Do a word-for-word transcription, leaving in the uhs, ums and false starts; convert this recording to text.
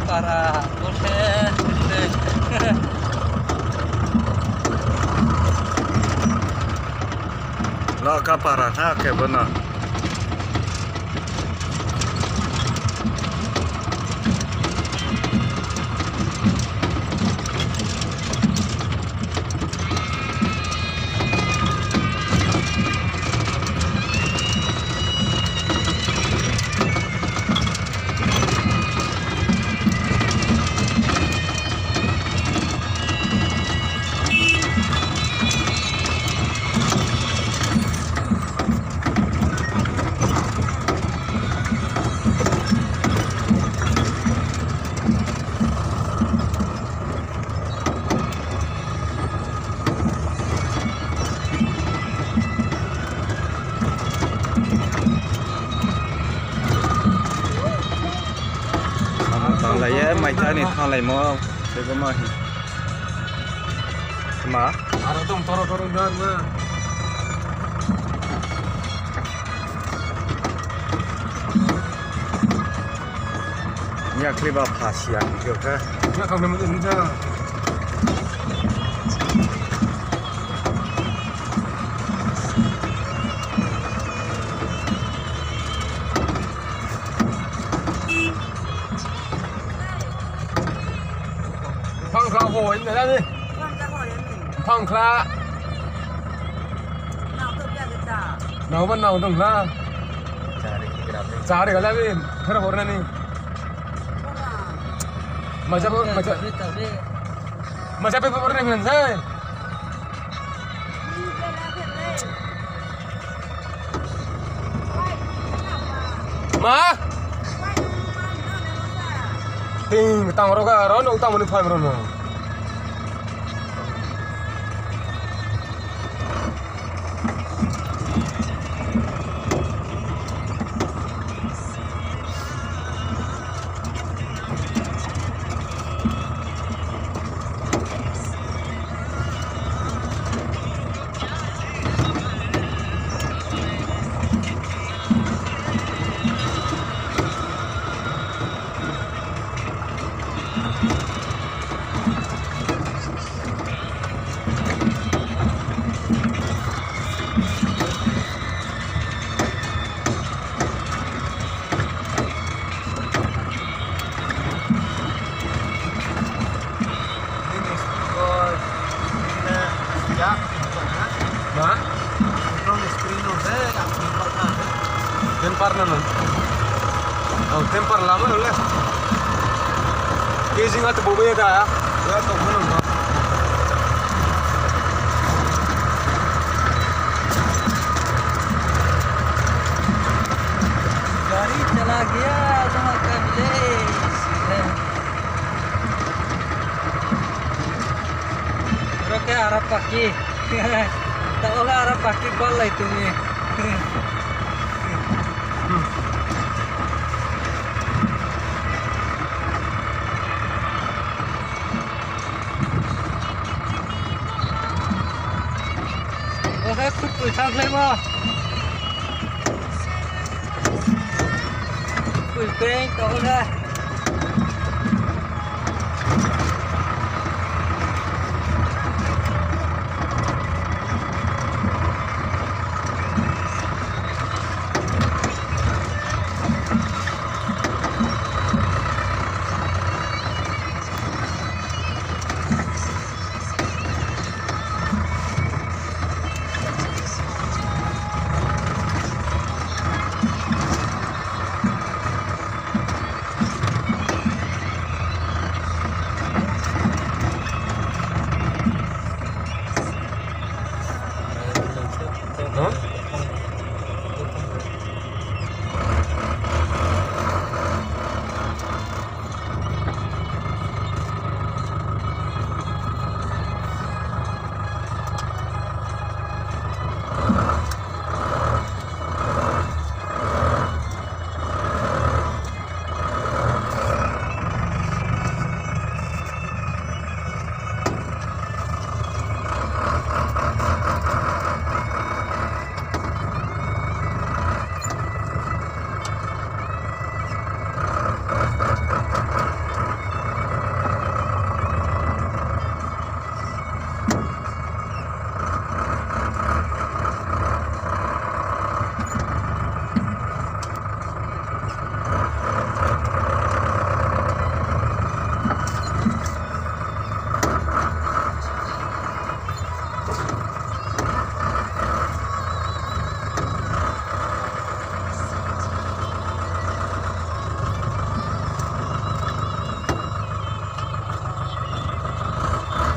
Para, bo se, Loka para tha khe bo no. Amo tanglai ye, mai ta ni thanglaimo, tebo ma hi. Ma? Aro dong toro toro dong ma. Yakli ba phasi ya khe khe. Ya kang namu ni ja. Phangkhla ho in da ni. Phangkhla. Nang ba nang dong la. Chari ga la bin. Thera bor na ni. Maja bor, maja. Maja pe bor na ni sai. Ma? Ting tang ro ga ro no tang mani phai ro no. Ma? Temper na no. Oh, temper lama le. Kejing atu bobo ya da. Ya to kono. गाड़ी चला गया यहाँ का village. Oro khe ara paki. Taoh khe ara paki ballai tong mi. Bo khe khutpoi thanngkhlaimo. Khutpoi peng taoh khe.